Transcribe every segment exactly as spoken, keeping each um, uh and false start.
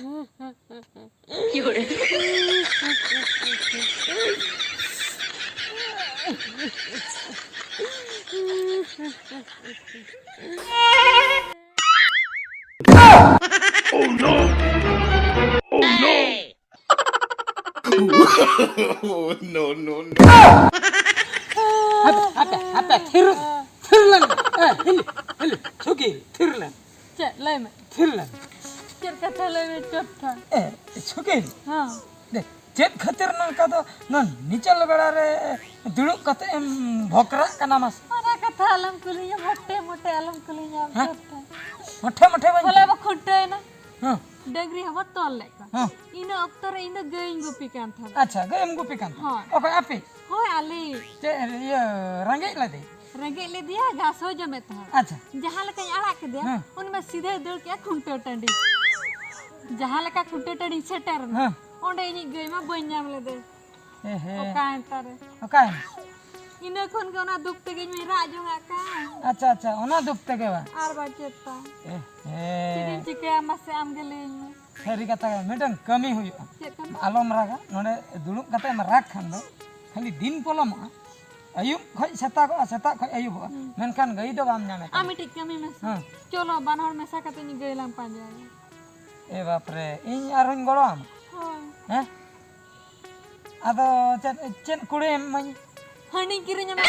Oh no! Oh no! Oh, no, no, no. ᱦᱟᱯᱮ, ᱦᱟᱯᱮ, ᱦᱟᱯᱮ, ᱛᱷᱤᱨ, ᱛᱷᱤᱨ ᱞᱮᱱ᱾ ᱮ, ᱦᱤᱞᱤ, ᱦᱤᱞᱤ, ᱪᱷᱩᱠᱤ, ᱛᱷᱤᱨ ᱞᱮᱱ᱾ ᱪᱮᱫ? ᱞᱟᱹᱭ ᱢᱮ᱾ ᱛᱷᱤᱨ ᱞᱮᱱ᱾ ᱪᱮᱫ ᱠᱟᱛᱷᱟ? ᱞᱟᱹᱭ ᱢᱮ, ᱪᱚᱴ ᱛᱷᱟ᱾ ᱮ, ᱪᱷᱩᱠᱤ᱾ ᱦᱮᱸ᱾ ᱫᱮ, ᱪᱮᱫ ᱠᱷᱟᱹᱛᱤᱨ ᱱᱚᱝᱠᱟ ᱫᱚ ᱱᱚᱣᱟ ᱱᱤᱪᱚᱞ ᱵᱮᱲᱟ ᱨᱮ ᱫᱩᱲᱩᱵ ᱠᱟᱛᱮ ᱮᱢ ᱵᱷᱚᱠᱨᱟᱜ ᱠᱟᱱᱟ ᱢᱟᱥᱮ? ᱚᱱᱟ ᱠᱟᱛᱷᱟ ᱟᱞᱚᱢ ᱠᱩᱞᱤᱧᱟ, ᱢᱚᱴᱮ ᱢᱚᱴᱮ ᱟᱞᱚᱢ ᱠᱩᱞᱤᱧᱟ, ᱦᱮᱸ? ᱪᱚᱴ ᱛᱷᱟ᱾ ᱢᱚᱴᱷᱮ ᱢᱚᱴᱷᱮ ᱵᱟᱹᱧ ᱦᱚᱞᱟ ᱠᱩᱞᱤ- ᱵᱚ ᱠᱷᱩᱱᱴᱟᱹᱣ ᱮᱱᱟ᱾ ᱦᱮᱸ᱾ ᱰᱟᱹᱝᱨᱤ ᱦᱚᱸᱵᱚ ᱛᱚᱞ ᱞᱮᱫ ᱠᱚᱣᱟ᱾ ᱦᱮᱸ᱾ ᱤᱱᱟᱹ ᱚᱠᱛᱚ ᱨᱮ ᱤᱧ ᱫᱚ ᱜᱟᱹᱭᱤᱧ ᱜᱩᱯᱤ ᱠᱟᱱ ᱛᱟᱦᱮᱸᱫ᱾ ᱟᱪᱪᱷᱟ, ᱜᱟᱹᱭ ᱮᱢ ᱜᱩᱯᱤ ᱠᱟᱱ ᱛᱟᱦᱮᱸᱫ? ᱦᱳᱭ᱾ ᱚᱠᱚᱭ, ᱟᱯᱮ? ᱦᱳᱭ, ᱟᱞᱮ᱾ ᱪᱮᱫ, ᱤᱭᱟᱹ, ᱨᱮᱸᱜᱮᱡ ᱞᱮᱫᱮ? ᱨᱮᱸᱜᱮᱡ ᱞᱮᱫᱮᱭᱟ, ᱜᱷᱟᱥ ᱦᱚᱸ ᱡᱚᱢᱮᱫ ᱛᱟᱦᱮᱸᱫ᱾ ᱟᱪᱪᱷᱟ᱾ ᱡᱟᱦᱟᱸ ᱞᱮᱠᱟᱧ ᱟᱲᱟᱜ ᱠᱮᱫᱮᱭᱟ, ᱦᱮᱸ᱾ ᱩᱱᱤ ᱢᱟ ᱥᱤᱫᱷᱟᱹᱭ ᱫᱟᱹᱲ ᱠᱮᱜᱼᱟ ᱠᱷᱩᱱᱴᱟᱹᱣ ᱴᱟᱺᱰᱤ᱾ ᱡᱟᱦᱟᱸ ᱞᱮᱠᱟ ᱠᱷᱩᱱᱴᱟᱹᱣ ᱴᱟᱺᱰᱤᱧ ᱥᱮᱴᱮᱨ ᱮᱱᱟ, ᱦᱮᱸ᱾ ᱚᱸᱰᱮ ᱤᱧᱤᱡ ᱜᱟᱹᱭ ᱢᱟ ᱵᱟᱹᱧ ᱧᱟᱢ ᱞᱮᱫᱮ᱾ ᱮ ᱦᱮ᱾ ᱚᱠᱟᱭᱮᱱ ᱛᱟᱨᱮ? ᱚᱠᱟᱭᱮᱱ? ᱤᱱᱟᱹ ᱠᱷᱚᱱ ᱜᱮ ᱚᱱᱟ ᱫᱩᱠ ᱛᱮᱜᱮ ᱤᱧ ᱢᱟᱧ ᱨᱟᱜ ᱡᱚᱝᱟᱜ ᱠᱟᱱ᱾ ᱟᱪᱪᱷᱟ, ᱟᱪᱪᱷᱟ, ᱚᱱᱟ ᱫᱩᱠ ᱛᱮᱜᱮ ᱵᱟᱝ? ᱟᱨ ᱵᱟᱝ ᱪᱮᱫ ᱛᱟᱭ? ᱮ ᱦᱮ᱾ ᱪᱮᱫ ᱤᱧ ᱪᱤᱠᱟᱹᱭᱟ ᱢᱟᱥᱮ ᱟᱢ ᱜᱮ ᱞᱟᱹᱭᱟᱹᱧ ᱢᱮ᱾ ᱥᱟᱹᱨᱤ ᱠᱟᱛᱷᱟ ᱜᱮ, ᱢᱤᱫᱴᱟᱝ ᱠᱟᱹᱢᱤ ᱦᱩᱭᱩᱜᱼᱟ᱾ ᱪᱮᱫ ᱠᱟᱹᱢᱤ? ᱟᱞᱚᱢ ᱨᱟᱜᱟ, ᱱᱚᱰᱮ ᱫᱩᱲᱩᱵ ᱠᱟᱛᱮ ᱮᱢ ᱨᱟᱜᱽ ᱠᱷᱟᱱ ᱫᱚ ᱠᱷᱟᱹᱞᱤ ᱫᱤᱱ ᱯᱚᱞᱚᱢᱚᱜᱼᱟ, ᱟᱹᱭᱩᱵ ᱠᱷᱚᱡ ᱥᱮᱛᱟᱜᱚᱜᱼᱟ, ᱥᱮᱛᱟᱜ ᱠᱷᱚᱡ ᱟᱹᱭᱩᱵᱚᱜᱼᱟ, ᱦᱩᱸ᱾ ᱢᱮᱱᱠᱷᱟᱱ ᱜᱟᱹᱭ ᱫᱚ ᱵᱟᱢ ᱧᱟᱢᱮ ᱟᱢ ᱠᱟᱱᱟ᱾ ᱢᱤᱫᱴᱤᱡ ᱠᱟᱹᱢᱤ ᱢᱮᱥᱮ᱾ ᱦᱮᱸ᱾ ᱪᱚᱞᱚ ᱵᱟᱱᱟ ᱦᱚᱲ ᱢᱮᱥᱟ ᱠᱟᱛᱮ ᱤᱧ ᱜᱟᱹᱭ ᱞᱟᱝ ᱯᱟᱸᱡᱟᱭᱟ᱾ ᱮ ᱵᱟᱯᱨᱮ, ᱤᱧ ᱟᱨᱦᱚᱸᱧ ᱜᱚᱲᱚᱣᱟᱢᱟ? ᱦᱳᱭ᱾ ᱦᱮᱸ? ᱟᱫᱚ ᱪᱮᱫ, ᱪᱮᱫ ᱠᱩᱲᱟᱹᱭ ᱮᱢ ᱤᱢᱟᱹᱧᱟ? ᱦᱟᱺᱰᱤᱧ ᱠᱤᱨᱤᱧ ᱟᱢᱟ᱾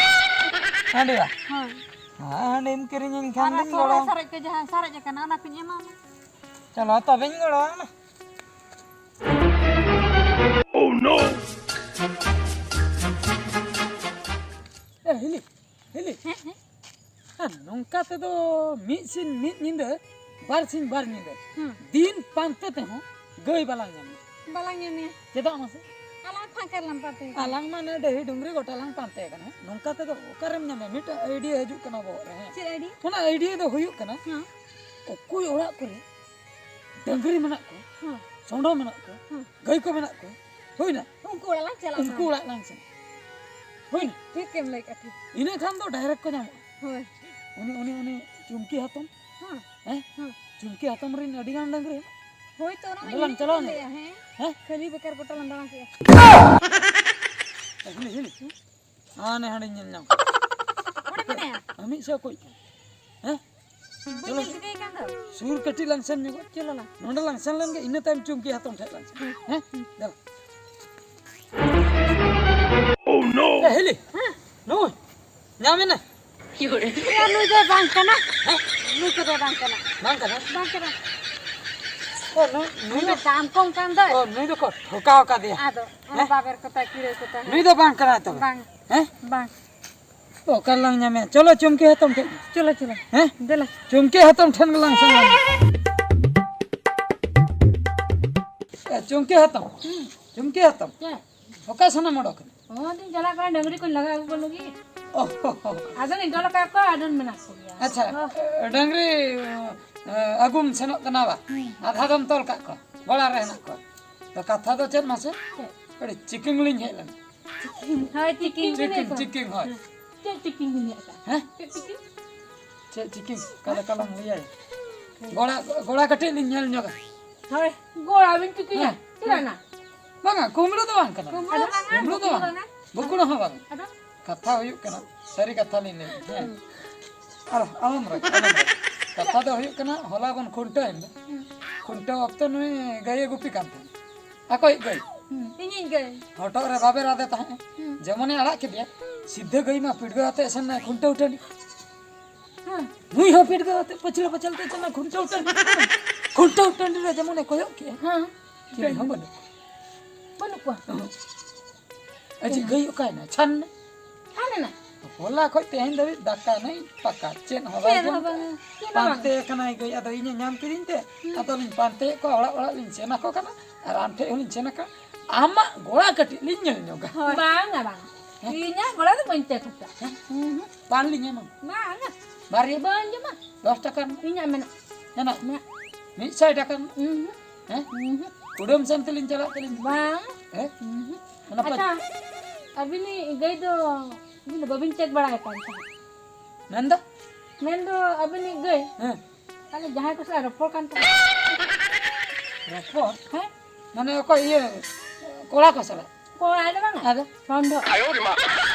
ᱦᱟᱺᱰᱤ ᱵᱟ? ᱦᱳᱭ᱾ ᱦᱮᱸ, ᱦᱟᱺᱰᱤᱢ ᱠᱤᱨᱤᱧᱟᱹᱧ ᱠᱷᱟᱱ ᱟᱨ ᱫᱚᱧ ᱥᱚᱦᱨᱟᱭ ᱜᱚᱲᱚᱣᱟᱢᱟ᱾ ᱥᱟᱨᱮᱡ ᱠᱚ ᱡᱟᱦᱟᱸ ᱥᱟᱨᱮᱡ ᱟᱠᱟᱱᱟ, ᱚᱱᱟ ᱠᱚᱧ ᱮᱢᱟᱢᱟ᱾ ᱪᱚᱞᱚ, ᱛᱚᱵᱮᱧ ᱜᱚᱲᱚᱣᱟᱢᱟ᱾ Oh no! ᱮ, ᱦᱤᱞᱤ, ᱦᱤᱞᱤ᱾ ᱦᱮᱸ, ᱦᱮᱸ᱾ ᱟᱨ ᱱᱚᱝᱠᱟ ᱛᱮᱫᱚ ᱢᱤᱫ ᱥᱤᱧ ᱢᱤᱫ ᱧᱤᱫᱟᱹ, ᱵᱟᱨ ᱥᱤᱧ ᱵᱟᱨ ᱧᱤᱫᱟᱹ, ᱦᱩᱸ᱾ ᱫᱤᱱ ᱯᱟᱱᱛᱮ ᱛᱮᱦᱚᱸ ᱜᱟᱹᱭ ᱵᱟᱞᱟᱝ ᱧᱟᱢᱮᱭᱟ᱾ ᱵᱟᱞᱟᱝ ᱧᱟᱢᱮᱭᱟ᱾ ᱪᱮᱫᱟᱜ ᱢᱟᱥᱮ? ᱟᱞᱟᱝ ᱯᱷᱟᱸᱠᱟ ᱨᱮᱞᱟᱝ ᱯᱟᱱᱛᱮ ᱠᱟᱱᱟ᱾ ᱟᱞᱟᱝ ᱢᱟ ᱱᱚᱰᱮ ᱰᱟᱹᱦᱤ ᱰᱩᱝᱨᱤ ᱜᱚᱴᱟ ᱞᱟᱝ ᱯᱟᱱᱛᱮ ᱠᱟᱱᱟ, ᱦᱮᱸ? ᱱᱚᱝᱠᱟ ᱛᱮᱫᱚ ᱚᱠᱟᱨᱮᱢ ᱧᱟᱢᱮᱭᱟ? ᱢᱤᱫᱴᱟᱝ idea ᱦᱤᱡᱩᱜ ᱠᱟᱱᱟ ᱵᱚᱦᱚᱜ ᱨᱮ, ᱦᱮᱸ? ᱪᱮᱫ idea? ᱚᱱᱟ idea ᱫᱚ ᱦᱩᱭᱩᱜ ᱠᱟᱱᱟ, ᱦᱮᱸ᱾ ᱚᱠᱚᱭ ᱚᱲᱟᱜ ᱠᱚᱨᱮ ᱰᱟᱹᱝᱨᱤ ᱢᱮᱱᱟᱜ ᱠᱚᱣᱟ, ᱦᱮᱸ᱾ ᱥᱚᱸᱰᱚ ᱢᱮᱱᱟᱜ ᱠᱚᱣᱟ, ᱦᱮᱸ᱾ ᱜᱟᱹᱭ ᱠᱚ ᱢᱮᱱᱟᱜ ᱠᱚᱣᱟ, ᱦᱩᱭᱱᱟ? ᱩᱱᱠᱩ ᱚᱲᱟᱜ ᱞᱟᱝ ᱪᱟᱞᱟᱜᱼᱟ᱾ ᱩᱱᱠᱩ ᱚᱲᱟᱜ ᱞᱟᱝ ᱪᱟᱞᱟᱜᱼᱟ᱾ ᱦᱩᱭᱱᱟ? ᱴᱷᱤᱠ ᱮᱢ ᱞᱟᱹᱭ ᱠᱮᱜᱼᱟ, ᱴᱷᱤᱠ᱾ ᱤᱱᱟᱹ ᱠᱷᱟᱱ ᱫᱚ direct ᱠᱚ ᱧᱟᱢᱚᱜᱼᱟ᱾ ᱦᱳᱭ᱾ ᱩᱱᱤ, ᱩᱱᱤ, ᱩᱱᱤ ᱪᱩᱢᱠᱤ ᱦᱟᱛᱚᱢ, ᱦᱮᱸ᱾ ᱦᱮᱸ? ᱦᱮᱸ᱾ ᱪᱩᱢᱠᱤ ᱦᱟᱛᱚᱢ ᱨᱮᱱ ᱟᱹᱰᱤ ᱜᱟᱱ ᱰᱟᱹᱝᱨᱤ ᱦᱮᱱᱟᱜ᱾ ᱦᱳᱭ ᱛᱚ, ᱚᱱᱟ ᱢᱟ ᱫᱮᱞᱟᱝ ᱤᱧ ᱪᱟᱞᱟᱣ ᱞᱟᱹᱭᱮᱫ ᱞᱮ᱾ ᱛᱟᱦᱮᱸ᱾ ᱦᱮᱸ? ᱠᱷᱟᱹᱞᱤ ᱵᱮᱠᱟᱨ ᱜᱚᱴᱟ ᱞᱟᱝ ᱫᱟᱬᱟ ᱠᱮᱫᱼᱟ᱾ ᱦᱤᱞᱤ, ᱦᱤᱞᱤ᱾ ᱦᱟᱱᱮ ᱦᱟᱸᱰᱮᱧ ᱧᱮᱞ ᱧᱟᱢ᱾ ᱚᱸᱰᱮ ᱢᱮᱱᱟᱭᱟ᱾ ᱢᱤᱫ ᱥᱮᱫ ᱚᱠᱚᱭ ᱠᱟᱱᱟ? ᱦᱮᱸ? ᱵᱟᱹᱧ ᱧᱮᱞ ᱴᱷᱤᱠᱟᱹᱭ ᱠᱟᱱ ᱫᱚ᱾ ᱥᱩᱨ ᱠᱟᱹᱴᱤᱡ ᱞᱟᱝ ᱥᱮᱱ ᱧᱚᱜᱚᱜ᱾ ᱪᱚᱞᱚ ᱞᱟᱝ᱾ ᱱᱚᱸᱰᱮ ᱞᱟᱝ ᱥᱮᱱ ᱞᱮᱱ ᱜᱮ, ᱤᱱᱟᱹ ᱛᱟᱭᱚᱢ ᱪᱩᱢᱠᱤ ᱦᱟᱛᱚᱢ ᱴᱷᱮᱱ ᱞᱟᱝ ᱥᱮᱱ᱾ ᱦᱮᱸ᱾ ᱦᱮᱸ? ᱫᱮᱞᱟ᱾ Oh no! ᱮ, ᱦᱤᱞᱤ᱾ ᱦᱮᱸ᱾ ᱱᱩᱭ᱾ ᱧᱟᱢ ᱮᱱᱟ᱾ ᱮᱭᱟ, ᱱᱩᱭ ᱫᱚᱭ ᱵᱟᱝ ᱠᱟᱱᱟ᱾ ᱦᱮᱸ? ᱱᱩᱭ ᱠᱚᱫᱚᱭ ᱵᱟᱝ ᱠᱟᱱᱟ᱾ ᱵᱟᱝ ᱠᱟᱱᱟ? ᱵᱟᱝ ᱠᱟᱱᱟ᱾ ᱚ, ᱱᱩᱭ, ᱱᱩᱭ ᱫᱚ ᱩᱱᱟᱹᱜ ᱫᱟᱢ ᱠᱚᱢ ᱠᱟᱱ ᱫᱚᱭ᱾ ᱚ, ᱱᱩᱭ ᱫᱚᱠᱚ ᱴᱷᱚᱠᱟᱣ ᱠᱟᱫᱮᱭᱟ᱾ ᱟᱫᱚ, ᱚᱱᱟ ᱦᱮᱸ? ᱵᱟᱵᱮᱨ ᱠᱚᱛᱟᱭ, ᱠᱤᱲᱟᱹ ᱠᱚᱛᱟᱭ᱾ ᱱᱩᱭ ᱫᱚ ᱵᱟᱝ ᱠᱟᱱᱟᱭ ᱛᱚᱵᱮ᱾ ᱵᱟᱝ᱾ ᱦᱮᱸ? ᱵᱟᱝ᱾ ᱚᱠᱟ ᱨᱮᱞᱟᱝ ᱧᱟᱢᱮᱭᱟ? ᱪᱚᱞᱚ, ᱪᱩᱢᱠᱤ ᱦᱟᱛᱚᱢ ᱴᱷᱮᱱ᱾ ᱪᱚᱞᱚ, ᱪᱚᱞᱚ᱾ ᱦᱮᱸ? ᱫᱮᱞᱟ᱾ ᱪᱩᱢᱠᱤ ᱦᱟᱛᱚᱢ ᱴᱷᱮᱱ ᱜᱮᱞᱟᱝ ᱥᱮᱱ ᱞᱮᱱ ᱜᱮ᱾ ᱮ, ᱪᱩᱢᱠᱤ ᱦᱟᱛᱚᱢ᱾ ᱦᱩᱸ᱾ ᱪᱩᱢᱠᱤ ᱦᱟᱛᱚᱢ᱾ ᱪᱮᱫ? ᱚᱠᱟ ᱥᱮᱱᱮᱢ ᱚᱰᱚᱠ ᱮᱱᱟ? ᱚ, ᱟᱫᱚᱧ ᱪᱟᱞᱟᱜ ᱠᱟᱱᱟ, ᱰᱟᱹᱝᱨᱤ ᱠᱚᱧ ᱞᱟᱜᱟ ᱟᱹᱜᱩ ᱠᱚ ᱞᱟᱹᱜᱤᱫ᱾ ᱚ, ᱦᱚ, ᱦᱚ᱾ ᱟᱫᱚᱧ ᱛᱚᱞ ᱠᱟᱜ ᱠᱚᱣᱟ, ᱟᱫᱚᱧ ᱢᱮᱱᱟᱜ ᱠᱚᱜᱮᱭᱟ᱾ ᱟᱪᱪᱷᱟ, ᱚ᱾ ᱰᱟᱹᱝᱨᱤ, ᱮ, ᱟᱹᱜᱩᱢ ᱥᱮᱱᱚᱜ ᱠᱟᱱᱟ ᱵᱟ? ᱦᱩᱸ᱾ ᱟᱫᱷᱟ ᱫᱚᱢ ᱛᱚᱞ ᱠᱟᱜ ᱠᱚᱣᱟ, ᱜᱚᱲᱟ ᱨᱮ ᱦᱮᱱᱟᱜ ᱠᱚᱣᱟ᱾ ᱛᱚ, ᱠᱟᱛᱷᱟ ᱫᱚ ᱪᱮᱫ ᱢᱟᱥᱮ? ᱪᱮᱫ? ᱟᱹᱰᱤ ᱪᱤᱠᱤᱝ ᱞᱤᱧ ᱦᱮᱡ ᱞᱮᱱᱟ᱾ ᱦᱳᱭ, ᱪᱤᱠᱤᱝ ᱪᱤᱠᱤᱝ, ᱵᱤᱱ ᱦᱮᱡ ᱠᱟᱱᱟ᱾ ᱪᱤᱠᱤᱝ, ᱦᱳᱭ᱾ ᱦᱮᱸ᱾ ᱪᱮᱫ ᱪᱤᱠᱤᱝ ᱵᱤᱱ ᱦᱮᱡ ᱠᱟᱱᱟ? ᱦᱮᱸ? ᱪᱮᱫ ᱪᱤᱠᱤᱝ? ᱪᱮᱫ ᱪᱤᱠᱤᱝ? ᱚᱠᱟ ᱞᱮᱠᱟ ᱞᱟᱝ ᱞᱟᱹᱭᱟ? ᱜᱚᱲᱟ, ᱜᱚᱲᱟ ᱠᱟᱹᱴᱤᱡ ᱞᱤᱧ ᱧᱮᱞ ᱧᱚᱜᱟ᱾ ᱦᱳᱭ, ᱜᱚᱲᱟ ᱵᱤᱱ ᱪᱤᱠᱤᱝᱟ? ᱦᱮᱸ᱾ ᱪᱮᱫᱟᱜ ᱱᱟ? ᱵᱟᱝᱟ, ᱠᱩᱢᱵᱽᱲᱩ ᱫᱚ ᱵᱟᱝ ᱠᱟᱱᱟ᱾ ᱠᱩᱢᱵᱽᱲᱩ ᱫᱚ ᱵᱟᱝᱟ, ᱠᱩᱢᱵᱽᱲᱩ ᱫᱚ ᱵᱩᱠᱤ ᱵᱟᱝ᱾ ᱵᱟᱝᱟ᱾ ᱵᱩᱠᱩᱲ ᱦᱚᱸ ᱵᱟᱝᱟ᱾ ᱟᱫᱚ? ᱠᱟᱛᱷᱟ ᱦᱩᱭᱩᱜ ᱠᱟᱱᱟ, ᱥᱟᱹᱨᱤ ᱠᱟᱛᱷᱟ ᱞᱤᱧ ᱞᱟᱹᱭ ᱮᱫᱟ, ᱦᱮᱸ᱾ ᱦᱩᱸ᱾ ᱟᱨ ᱟᱞᱚᱢ ᱨᱟᱜᱽ, ᱟᱞᱚᱢ ᱨᱟᱜᱽ᱾ ᱠᱟᱛᱷᱟ ᱫᱚ ᱦᱩᱭᱩᱜ ᱠᱟᱱᱟ, ᱦᱚᱞᱟ ᱵᱚᱱ ᱠᱷᱩᱱᱴᱟᱹᱣ ᱮᱱ ᱫᱚ᱾ ᱦᱩᱸ᱾ ᱠᱷᱩᱱᱴᱟᱹᱣ ᱚᱠᱛᱚ ᱱᱩᱭ ᱜᱟᱹᱭᱮ ᱜᱩᱯᱤ ᱠᱟᱱ ᱛᱟᱦᱮᱸᱫ᱾ ᱟᱠᱚᱭᱤᱡ ᱜᱟᱹᱭ᱾ ᱦᱩᱸ, ᱤᱧᱤᱡ ᱜᱟᱹᱭ᱾ ᱦᱚᱴᱚᱜ ᱨᱮ ᱵᱟᱵᱮᱨ ᱟᱫᱮ ᱛᱟᱦᱮᱸᱫ᱾ ᱦᱩᱸ᱾ ᱡᱮᱢᱚᱱᱮ ᱟᱲᱟᱜ ᱠᱮᱫᱮᱭᱟ, ᱥᱤᱫᱷᱟᱹ ᱜᱟᱹᱭ ᱢᱟ ᱯᱤᱰᱜᱟᱹᱣ ᱟᱛᱮ ᱥᱮᱱ ᱱᱟᱭ ᱠᱷᱩᱱᱴᱟᱹᱣ ᱴᱟᱺᱰᱤ᱾ ᱦᱮᱸ᱾ ᱱᱩᱭ ᱦᱚᱸ ᱯᱤᱰᱜᱟᱹᱣ ᱟᱛᱮ ᱯᱟᱹᱪᱷᱞᱟᱹ ᱯᱟᱹᱪᱷᱞᱟᱹ ᱛᱮ ᱪᱟᱞᱟᱜ ᱠᱷᱩᱱᱴᱟᱹᱣ ᱴᱟᱺᱰᱤ᱾ ᱠᱷᱩᱱᱴᱟᱹᱣ ᱴᱟᱺᱰᱤ ᱨᱮ ᱡᱮᱢᱚᱱᱮ ᱠᱚᱭᱚᱜ ᱠᱮᱜᱼᱟ, ᱦᱮᱸ᱾ ᱪᱤᱞᱤ ᱦᱚᱸ ᱵᱟᱹᱱᱩᱜ᱾ ᱵᱟᱹᱱᱩᱜ ᱠᱚᱣᱟ᱾ ᱚᱦᱚᱸ᱾ ᱟᱡᱤᱡ ᱜᱟᱹᱭ ᱚᱠᱟᱭᱮᱱᱟ? ᱪᱷᱟᱱ ᱱᱟ᱾ ᱪᱷᱟᱱ ᱮᱱᱟ? ᱦᱚᱞᱟ ᱠᱷᱚᱡ ᱛᱮᱦᱮᱧ ᱫᱷᱟᱹᱵᱤᱡ ᱫᱟᱠᱟ ᱱᱟᱹᱭ ᱯᱟᱠᱟ ᱪᱮᱫ ᱦᱚᱸ ᱵᱟᱭ ᱪᱮᱫ ᱦᱚᱸ ᱡᱚᱢ ᱵᱟᱝᱟ, ᱠᱟᱜᱼᱟ᱾ ᱪᱮᱫ ᱦᱚᱸ ᱵᱟᱝᱟ᱾ ᱯᱟᱱᱛᱮ ᱠᱟᱱᱟᱭ ᱜᱟᱹᱭ, ᱟᱫᱚ ᱤᱧᱮ ᱧᱟᱢ ᱠᱤᱫᱤᱧ ᱛᱮ, ᱦᱩᱸ᱾ ᱟᱫᱚᱞᱤᱧ ᱯᱟᱱᱛᱮᱭᱮᱫ ᱠᱚᱣᱟ, ᱚᱲᱟᱜ ᱚᱲᱟᱜ ᱞᱤᱧ ᱥᱮᱱ ᱟᱠᱚ ᱠᱟᱱᱟ, ᱟᱨ ᱟᱢ ᱴᱷᱮᱡ ᱦᱚᱸᱞᱤᱧ ᱥᱮᱱ ᱟᱠᱟᱱᱟ᱾ ᱟᱢᱟᱜ ᱜᱚᱲᱟ ᱠᱟᱹᱴᱤᱡ ᱞᱤᱧ ᱧᱮᱞ ᱧᱚᱜᱟ᱾ ᱦᱳᱭ᱾ ᱵᱟᱝᱟ, ᱵᱟᱝᱟ᱾ ᱦᱮᱸ? ᱤᱧᱟᱹᱜ ᱜᱚᱲᱟ ᱫᱚ ᱵᱟᱹᱧ ᱪᱮᱠ ᱟᱠᱟᱫᱟ᱾ ᱦᱮᱸ? ᱦᱩᱸ, ᱦᱩᱸ᱾ ᱯᱟᱱ ᱞᱤᱧ ᱮᱢᱟᱢᱟ᱾ ᱵᱟᱝᱟ᱾ ᱵᱟᱨᱭᱟ᱾ ᱵᱟᱹᱧ ᱡᱚᱢᱟ᱾ ᱫᱚᱥ ᱴᱟᱠᱟ ᱨᱮᱱᱟᱜ᱾ ᱤᱧᱟᱹᱜ ᱢᱮᱱᱟᱜ᱾ ᱦᱮᱱᱟᱜ? ᱢᱮᱱᱟᱜ᱾ ᱢᱤᱫ ᱥᱟᱭ ᱴᱟᱠᱟ ᱨᱮᱱᱟᱜ᱾ ᱩᱸᱦᱩᱸ᱾ ᱦᱮᱸ? ᱩᱸᱦᱩᱸ᱾ ᱠᱩᱰᱟᱹᱢ ᱥᱮᱱ ᱛᱮᱞᱤᱧ ᱪᱟᱞᱟᱜ ᱛᱮᱞᱤᱧ᱾ ᱵᱟᱝ᱾ ᱦᱮᱸ? ᱩᱸᱦᱩᱸ᱾ ᱚᱱᱟ ᱯᱟᱸᱪ- ᱟᱪᱪᱷᱟ, ᱟᱹᱵᱤᱱᱤᱡ ᱜᱟᱹᱭ ᱫᱚ ᱟᱹᱵᱤᱱ ᱫᱚ ᱵᱟᱹᱵᱤᱱ ᱪᱮᱠ ᱵᱟᱲᱟᱭ ᱠᱟᱱ ᱛᱟᱦᱮᱸᱫ? ᱢᱮᱱᱫᱚ? ᱢᱮᱱᱫᱚ ᱟᱹᱵᱤᱱᱤᱡ ᱜᱟᱹᱭ ᱦᱮᱸ᱾ ᱛᱟᱦᱞᱮ ᱡᱟᱦᱟᱸᱭ ᱠᱚ ᱥᱟᱞᱟᱜ ᱨᱚᱯᱚᱲ ᱠᱟᱱ ᱛᱟᱦᱮᱸᱫ᱾ ᱨᱚᱯᱚᱲ? ᱦᱮᱸ? ᱢᱟᱱᱮ ᱚᱠᱚᱭ ᱤᱭᱟᱹ, ᱠᱚᱲᱟ ᱠᱚ ᱥᱟᱞᱟᱜ? ᱠᱚᱲᱟ ᱫᱚ ᱵᱟᱝᱟ᱾ ᱟᱫᱚ? ᱥᱚᱱᱰᱷᱚ᱾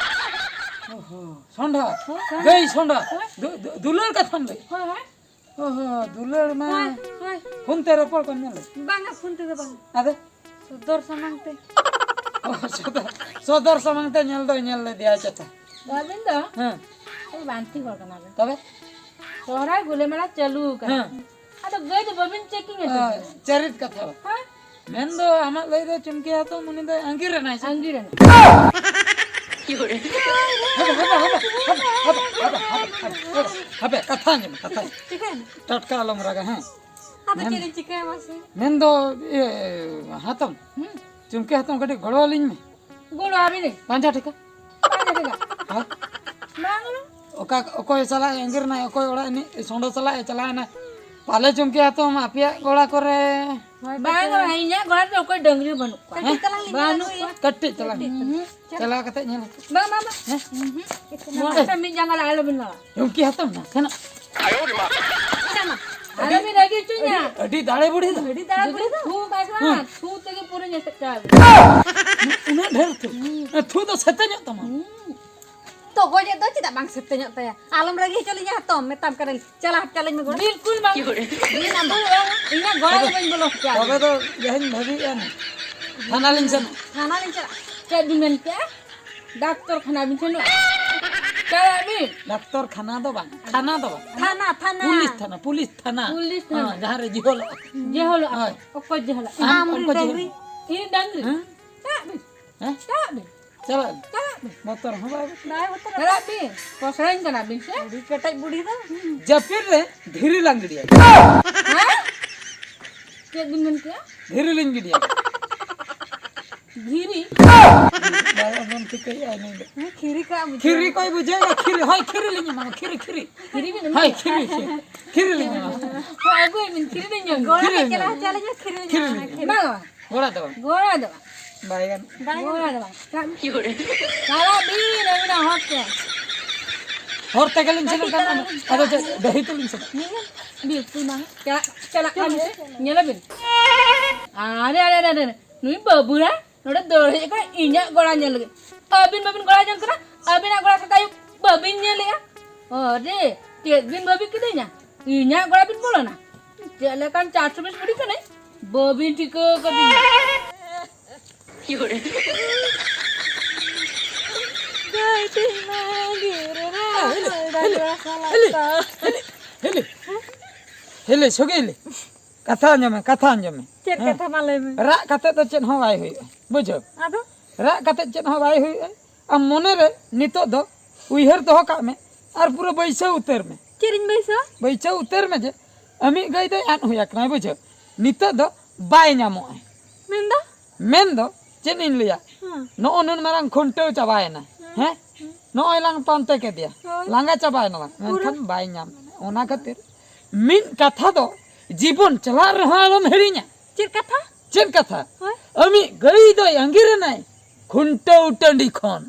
ᱚᱦᱚ, ᱥᱚᱱᱰᱷᱚ᱾ ᱦᱮᱸ, ᱥᱚᱱᱰᱷᱚ᱾ ᱜᱟᱹᱭ ᱥᱚᱱᱰᱷᱚ᱾ ᱦᱮᱸ᱾ ᱫᱩ-, ᱫᱩ-, ᱫᱩᱞᱟᱹᱲ ᱠᱟᱛᱷᱟᱢ ᱞᱟᱹᱭ᱾ ᱦᱳᱭ, ᱦᱳᱭ᱾ ᱚᱦᱚ, ᱫᱩᱞᱟᱹᱲ ᱢᱟ᱾ ᱦᱳᱭ, ᱦᱳᱭ᱾ ᱯᱷᱳᱱ ᱛᱮ ᱨᱚᱯᱚᱲ ᱠᱚ ᱧᱮᱞ᱾ ᱵᱟᱝᱟ, ᱯᱷᱳᱱ ᱛᱮᱫᱚ ᱵᱟᱝᱟ᱾ ᱟᱫᱚ? ᱥᱚᱫᱚᱨ ᱥᱟᱢᱟᱝ ᱛᱮ᱾ ᱚ, ᱥᱚᱫᱚᱨ, ᱥᱚᱫᱚᱨ ᱥᱟᱢᱟᱝ ᱛᱮ ᱧᱮᱞ ᱫᱚ ᱧᱮᱞ ᱞᱮᱫᱮᱭᱟ ᱪᱮᱛᱟ᱾ ᱟᱹᱵᱤᱱ ᱫᱚ? ᱦᱮᱸ᱾ ᱳᱭ ᱵᱟᱱᱛᱤ ᱦᱚᱲ ᱠᱟᱱᱟ ᱵᱤᱱ᱾ ᱛᱚᱵᱮ? ᱥᱚᱦᱨᱟᱭ ᱜᱩᱞᱟᱹᱢᱮᱲᱟ ᱪᱟᱹᱞᱩ ᱟᱠᱟᱱᱟ᱾ ᱦᱮᱸ᱾ ᱟᱫᱚ ᱜᱟᱹᱭ ᱫᱚ ᱵᱟᱹᱵᱤᱱ checking ᱮᱫ ᱚ, ᱛᱟᱹᱵᱤᱱᱟ᱾ ᱪᱟᱹᱨᱤᱛ ᱠᱟᱛᱷᱟ ᱵᱟ᱾ ᱦᱮᱸ? ᱢᱮᱱ ᱫᱚ ᱟᱢᱟᱜ ᱞᱟᱹᱭ ᱫᱚ ᱪᱩᱢᱠᱤ ᱦᱟᱛᱚᱢ ᱩᱱᱤ ᱫᱚᱭ ᱟᱸᱜᱤᱨ ᱮᱱᱟᱭ ᱥᱮ? ᱟᱸᱜᱤᱨ ᱮᱱᱟᱭ᱾ ᱦᱟᱯᱮ, ᱦᱟᱯᱮ, ᱦᱟᱯᱮ, ᱦᱟᱯᱮ, ᱠᱟᱛᱷᱟ ᱟᱸᱡᱚᱢ ᱢᱮ, ᱠᱟᱛᱷᱟ ᱟᱸᱡᱚᱢ ᱢᱮ᱾ ᱪᱤᱠᱟᱹᱭᱮᱱᱟ? ᱴᱟᱴᱠᱟ ᱟᱞᱚᱢ ᱨᱟᱜᱟ, ᱦᱮᱸ? ᱟᱫᱚ ᱢᱮᱱ-, ᱪᱮᱫ ᱤᱧ ᱪᱤᱠᱟᱹᱭᱟ ᱢᱟᱥᱮ? ᱢᱮᱱ ᱫᱚ, ᱤᱭᱟᱹ, ᱦᱟᱛᱚᱢ, ᱦᱩᱸ᱾ ᱪᱩᱢᱠᱤ ᱦᱟᱛᱚᱢ ᱠᱟᱹᱴᱤᱡ ᱜᱚᱲᱚ ᱟᱹᱞᱤᱧ ᱢᱮ᱾ ᱜᱚᱲᱚ ᱟᱹᱵᱤᱱ? ᱯᱟᱸᱡᱟ ᱴᱷᱤᱠᱟ᱾ ᱯᱟᱸᱡᱟ ᱴᱷᱤᱠᱟ᱾ ᱦᱮᱸ? ᱵᱟᱝ ᱜᱟᱱᱚᱜ᱾ ᱚᱠᱟ, ᱚᱠᱚᱭ ᱥᱟᱞᱟᱜ ᱮ ᱟᱸᱜᱤᱨ ᱮᱱᱟᱭ, ᱚᱠᱚᱭ ᱚᱲᱟᱜ ᱨᱤᱱᱤᱡ ᱥᱚᱸᱰᱚ ᱥᱟᱞᱟᱜ ᱮ ᱪᱟᱞᱟᱣ ᱮᱱᱟᱭ? ᱯᱟᱞᱮ ᱪᱩᱢᱠᱤ ᱦᱟᱛᱚᱢ ᱟᱯᱮᱭᱟᱜ ᱜᱚᱲᱟ ᱠᱚᱨᱮ᱾ ᱵᱟᱝ, ᱤᱧᱟᱹᱜ ᱜᱚᱲᱟ ᱨᱮᱫᱚ ᱚᱠᱚᱭ ᱰᱟᱹᱝᱨᱤ ᱵᱟᱹᱱᱩᱜ ᱠᱚᱣᱟ᱾ ᱠᱟᱹᱴᱤᱡ ᱦᱮᱸ? ᱛᱟᱞᱟᱝ ᱞᱤᱧ ᱵᱟᱹᱱᱩᱜ ᱧᱮᱞ ᱠᱚᱣᱟ᱾ ᱟᱹᱜᱩᱭᱟ᱾ ᱠᱟᱹᱴᱤᱡ ᱛᱟᱞᱟᱝ᱾ ᱦᱩᱸ᱾ ᱪᱟᱞᱟᱣ ᱠᱟᱛᱮ ᱧᱮᱞ ᱦᱚᱪᱚ᱾ ᱵᱟᱝ, ᱵᱟᱝ, ᱵᱟᱝ᱾ ᱦᱮᱸ? ᱢᱚᱱᱮ ᱛᱮ ᱢᱤᱫ ᱡᱟᱸᱜᱟ ᱞᱟᱦᱟ ᱟᱞᱚᱵᱤᱱ ᱞᱟᱲᱟᱜ᱾ ᱪᱩᱢᱠᱤ ᱦᱟᱛᱚᱢ ᱱᱟᱥᱮᱱᱟᱜ᱾ ᱟᱞᱚᱵᱤᱱ ᱨᱟᱹᱜᱤ ᱦᱚᱪᱚᱧᱟ᱾ ᱟᱹᱰᱤ, ᱟᱹᱰᱤ ᱫᱟᱲᱮ ᱵᱩᱲᱦᱤ ᱫᱚ᱾ ᱟᱹᱰᱤ ᱫᱟᱲᱮ ᱵᱩᱲᱦᱤ ᱫᱚ᱾ ᱛᱷᱩ ᱵᱟᱭ ᱠᱟᱱᱟ, ᱦᱮᱸ᱾ ᱛᱷᱩ ᱛᱮᱜᱮ ᱯᱩᱨᱟᱹᱧ ᱮᱥᱮᱫ ᱪᱟᱵᱟ᱾ ᱩᱱᱟᱹᱜ ᱰᱷᱮᱨ ᱛᱷᱩ? ᱦᱩᱸ᱾ ᱛᱷᱩ ᱫᱚ ᱥᱮᱛᱮᱧᱚᱜ ᱛᱟᱢᱟ᱾ ᱦᱩᱸ᱾ ᱛᱚᱜᱚᱡ ᱮᱫ ᱫᱚ ᱪᱮᱫᱟᱜ ᱵᱟᱝ ᱥᱮᱛᱮᱧᱚᱜ ᱛᱟᱭᱟ? ᱟᱞᱚᱢ ᱨᱟᱹᱜᱤ ᱦᱚᱪᱚ ᱞᱤᱧᱟ ᱦᱟᱛᱚᱢ, ᱢᱮᱛᱟᱢ ᱠᱟᱹᱱᱟᱹᱧ᱾ ᱪᱟᱞᱟᱜ ᱦᱚᱪᱚ ᱞᱤᱧ ᱢᱮ ᱜᱚᱲᱟ᱾ ᱵᱤᱞᱠᱩᱞ ᱵᱟᱝ᱾ ᱵᱤᱞᱠᱩᱞ ᱵᱟᱝ᱾ ᱤᱧᱟᱹᱜ ᱜᱚᱲᱟ ᱫᱚ ᱵᱟᱹᱧ ᱵᱚᱞᱚ ᱦᱚᱪᱚ ᱟᱢᱟ᱾ ᱛᱚᱵᱮ ᱫᱚ ᱡᱟᱦᱟᱧ ᱵᱷᱟᱹᱵᱤᱭᱮᱫᱼᱟ, ᱛᱷᱟᱱᱟ ᱞᱤᱧ ᱥᱮᱱᱚᱜᱼᱟ᱾ ᱛᱷᱟᱱᱟ ᱞᱤᱧ ᱪᱟᱞᱟᱜᱼᱟ᱾ ᱪᱮᱫ ᱵᱤᱱ ᱢᱮᱱ ᱠᱮᱜᱼᱟ? ᱰᱟᱠᱛᱚᱨ ᱠᱷᱟᱱᱟ ᱵᱤᱱ ᱥᱮᱱᱚᱜᱼᱟ? ᱪᱟᱞᱟᱜ ᱵᱤᱱ᱾ ᱰᱟᱠᱛᱚᱨ ᱠᱷᱟᱱᱟ ᱫᱚ ᱵᱟᱝ, ᱛᱷᱟᱱᱟ ᱫᱚ ᱵᱟᱝ᱾ ᱛᱷᱟᱱᱟ, ᱛᱷᱟᱱᱟ᱾ ᱯᱩᱞᱤᱥ ᱛᱷᱟᱱᱟ, ᱯᱩᱞᱤᱥ ᱛᱷᱟᱱᱟ᱾ ᱯᱩᱞᱤᱥ ᱛᱷᱟᱱᱟ᱾ ᱦᱮᱸ, ᱡᱟᱦᱟᱸ ᱨᱮ ᱡᱤᱦᱚᱞᱚᱜᱼᱟ᱾ ᱡᱮᱦᱚᱞᱚᱜᱼᱟ᱾ ᱦᱳᱭ᱾ ᱚᱠᱚᱭ ᱡᱮᱦᱚᱞᱚᱜᱼᱟ? ᱟᱢ ᱟᱢ ᱨᱮᱱ ᱚᱠᱚᱭ ᱰᱟᱝᱨᱤ᱾ ᱡᱮᱦᱚᱞᱚᱜᱼᱟ? ᱤᱧ ᱰᱟᱝᱨᱤ᱾ ᱦᱮᱸ? ᱪᱟᱞᱟᱜ ᱵᱤᱱ᱾ ᱦᱮᱸ? ᱪᱟᱞᱟᱜ ᱵᱤᱱ᱾ ᱪᱟᱞᱟᱜ ᱟᱹᱧ᱾ ᱪᱟᱞᱟᱜ ᱵᱤᱱ᱾ ᱵᱚᱛᱚᱨ ᱦᱚᱸ ᱵᱟᱭ ᱵᱚᱛᱚᱨ᱾ ᱵᱟᱭ ᱵᱚᱛᱚᱨ᱾ ᱪᱟᱞᱟᱜ ᱵᱤᱱ᱾ ᱯᱚᱥᱲᱟᱧ ᱠᱟᱱᱟ ᱵᱤᱱ ᱥᱮ? ᱟᱹᱰᱤ ᱠᱮᱴᱮᱡ ᱵᱩᱰᱷᱤ ᱫᱚ᱾ ᱡᱟᱹᱯᱤᱫ ᱨᱮ ᱫᱷᱤᱨᱤ ᱞᱟᱝ ᱜᱤᱰᱤᱭᱟ᱾ ᱦᱮᱸ? ᱪᱮᱫ ᱵᱤᱱ ᱢᱮᱱ ᱠᱮᱜᱼᱟ? ᱫᱷᱤᱨᱤ ᱞᱤᱧ ᱜᱤᱰᱤᱭᱟ᱾ ᱫᱷᱤᱨᱤ? ᱵᱟᱭ ᱟᱸᱡᱚᱢ ᱴᱷᱤᱠᱟᱹᱭᱮᱫᱼᱟ ᱱᱩᱭ ᱫᱚ᱾ ᱦᱮᱸ, ᱠᱷᱤᱨᱤ ᱠᱟᱜ ᱵᱩᱡᱷᱟᱹᱣ᱾ ᱠᱷᱤᱨᱤ ᱠᱚᱭ ᱵᱩᱡᱷᱟᱹᱣᱮᱫᱼᱟ, ᱠᱷᱤᱨᱤ᱾ ᱦᱳᱭ, ᱠᱷᱤᱨᱤ ᱞᱤᱧ ᱮᱢᱟᱢᱟ, ᱠᱷᱤᱨᱤ, ᱠᱷᱤᱨᱤ᱾ ᱠᱷᱤᱨᱤ ᱵᱤᱱ ᱮᱢᱟ? ᱦᱳᱭ, ᱠᱷᱤᱨᱤ, ᱠᱷᱤᱨᱤ᱾ ᱠᱷᱤᱨᱤ ᱞᱤᱧ ᱮᱢᱟᱢᱟ᱾ ᱦᱳᱭ, ᱟᱹᱜᱩᱭ ᱵᱤᱱ, ᱠᱷᱤᱨᱤ ᱞᱤᱧ ᱮᱢᱟ᱾ ᱜᱚᱲᱟ ᱠᱷᱤᱨᱤ ᱯᱮ ᱞᱤᱧ ᱪᱟᱞᱟᱣ ᱮᱢᱟᱢᱟ᱾ ᱦᱚᱪᱚ ᱟᱹᱞᱤᱧᱟ, ᱠᱷᱤᱨᱤ ᱞᱤᱧ ᱠᱷᱤᱨᱤ ᱮᱢᱟ᱾ ᱞᱤᱧ ᱮᱢᱟ᱾ ᱵᱟᱝ, ᱵᱟᱝ᱾ ᱜᱚᱲᱟ ᱫᱚ ᱵᱟᱝ᱾ ᱵᱟᱭ ᱜᱟᱱᱚᱜ᱾ ᱜᱚᱲᱟ ᱫᱚ ᱵᱟᱝ᱾ ᱵᱟᱭ ᱜᱟᱱᱚᱜ᱾ ᱜᱚᱲᱟ ᱫᱚ ᱵᱟᱝ᱾ ᱪᱟᱞᱟᱜ ᱵᱤᱱ ᱟᱹᱵᱤᱱᱟᱜ ᱦᱚᱨ ᱛᱮ᱾ ᱦᱚᱨ ᱛᱮᱜᱮ ᱞᱤᱧ ᱥᱮᱱᱚᱜ ᱠᱟᱱᱟ᱾ ᱟᱫᱚ ᱪᱮᱫ, ᱰᱟᱹᱦᱤ ᱛᱮᱞᱤᱧ ᱥᱮᱱᱚᱜ? ᱵᱤᱞᱠᱩᱞ ᱵᱟᱝ᱾ ᱪᱟᱞᱟᱜ, ᱪᱟᱞᱟᱜ ᱠᱟᱱ ᱵᱤᱱ ᱥᱮ, ᱧᱮᱞ ᱟᱵᱤᱱ᱾ ᱟᱨᱮ ᱟᱨᱮ ᱟᱨᱮ ᱟᱨᱮ, ᱱᱩᱭ ᱵᱟᱹᱵᱩ ᱨᱮ ᱱᱚᱰᱮ ᱫᱟᱹᱲ ᱦᱮᱡ ᱟᱠᱟᱱᱟ ᱤᱧᱟᱜ ᱜᱚᱲᱟ ᱧᱮᱞ ᱞᱟᱹᱜᱤᱫ᱾ ᱟᱹᱵᱤᱱ ᱵᱟᱹᱵᱤᱱ ᱜᱚᱲᱟ ᱡᱚᱝ ᱠᱟᱱᱟ, ᱟᱹᱵᱤᱱᱟᱜ ᱜᱚᱲᱟ ᱥᱮᱛᱟ ᱟᱹᱭᱩᱵ ᱵᱟᱹᱵᱤᱱ ᱧᱮᱞᱮᱜᱼᱟ᱾ ᱟᱨᱮ, ᱪᱮᱫ ᱵᱤᱱ ᱵᱟᱹᱵᱤ ᱠᱤᱫᱤᱧᱟ? ᱤᱧᱟᱜ ᱜᱚᱲᱟ ᱵᱤᱱ ᱵᱚᱞᱚᱱᱟ? ᱪᱮᱫ ᱞᱮᱠᱟᱱ ᱪᱟᱨᱥᱚ ᱵᱤᱥ ᱠᱩᱲᱤ ᱠᱟᱱᱟᱭ, ᱵᱟᱹᱵᱤᱱ ᱴᱷᱤᱠᱟᱹ ᱠᱟᱫᱤᱧᱟ᱾ ᱦᱮᱞᱮ, ᱦᱮᱞᱮ, ᱦᱮᱞᱮ, ᱥᱚᱜᱮ ᱦᱮᱞᱮ᱾ ᱠᱟᱛᱷᱟ ᱟᱸᱡᱚᱢ ᱢᱮ, ᱠᱟᱛᱷᱟ ᱟᱸᱡᱚᱢ ᱢᱮ᱾ ᱪᱮᱫ ᱦᱮᱸ᱾ ᱠᱟᱛᱷᱟ ᱢᱟ ᱞᱟᱹᱭ ᱢᱮ᱾ ᱨᱟᱜ ᱠᱟᱛᱮ ᱫᱚ ᱪᱮᱫ ᱦᱚᱸ ᱵᱟᱭ ᱦᱩᱭᱩᱜᱼᱟ, ᱵᱩᱡᱷᱟᱹᱣ? ᱟᱫᱚ? ᱨᱟᱜ ᱠᱟᱛᱮ ᱪᱮᱫ ᱦᱚᱸ ᱵᱟᱭ ᱦᱩᱭᱩᱜᱼᱟ᱾ ᱟᱢ ᱢᱚᱱᱮ ᱨᱮ ᱱᱤᱛᱚᱜ ᱫᱚ ᱩᱭᱦᱟᱹᱨ ᱫᱚᱦᱚ ᱠᱟᱜ ᱢᱮ ᱟᱨ ᱯᱩᱨᱟᱹ ᱵᱟᱹᱭᱥᱟᱹᱣ ᱩᱛᱟᱹᱨ ᱢᱮ᱾ ᱪᱮᱫ ᱤᱧ ᱵᱟᱹᱭᱥᱟᱹᱣᱟ? ᱵᱟᱹᱭᱥᱟᱹᱣ ᱩᱛᱟᱹᱨ ᱢᱮ ᱡᱮ ᱟᱢᱤᱡ ᱜᱟᱹᱭ ᱫᱚᱭ ᱟᱫ ᱦᱩᱭ ᱟᱠᱟᱱᱟᱭ, ᱵᱩᱡᱷᱟᱹᱣ? ᱱᱤᱛᱚᱜ ᱫᱚ ᱵᱟᱭ ᱧᱟᱢᱚᱜᱼᱟ᱾ ᱢᱮᱱᱫᱚ? ᱢᱮᱱᱫᱚ ᱪᱮᱫ ᱤᱧ ᱞᱟᱹᱭᱟ, ᱦᱮᱸ᱾ ᱱᱚᱜᱼᱚ ᱱᱩᱱ ᱢᱟᱨᱟᱝ ᱠᱷᱩᱱᱴᱟᱹᱣ ᱪᱟᱵᱟᱭᱮᱱᱟ, ᱦᱮᱸ᱾ ᱦᱮᱸ? ᱱᱚᱜᱼᱚᱭ ᱞᱟᱝ ᱯᱟᱱᱛᱮ ᱠᱮᱫᱮᱭᱟ, ᱦᱳᱭ᱾ ᱞᱟᱸᱜᱟ ᱪᱟᱵᱟᱭᱮᱱᱟ ᱞᱟᱝ, ᱯᱩᱨᱟᱹ᱾ ᱢᱮᱱᱠᱷᱟᱱ ᱵᱟᱭ ᱧᱟᱢ᱾ ᱚᱱᱟ ᱠᱷᱟᱹᱛᱤᱨ ᱢᱤᱫ ᱠᱟᱛᱷᱟ ᱫᱚ ᱡᱤᱵᱚᱱ ᱪᱟᱞᱟᱜ ᱨᱮᱦᱚᱸ ᱟᱞᱚᱢ ᱦᱤᱲᱤᱧᱟ᱾ ᱪᱮᱫ ᱠᱟᱛᱷᱟ? ᱪᱮᱫ ᱠᱟᱛᱷᱟ? ᱦᱳᱭ᱾ ᱟᱢᱤᱡ ᱜᱟᱹᱭ ᱫᱚᱭ ᱟᱸᱜᱤᱨᱮᱱᱟᱭ ᱠᱷᱩᱱᱴᱟᱹᱣ ᱴᱟᱺᱰᱤ ᱠᱷᱚᱱ᱾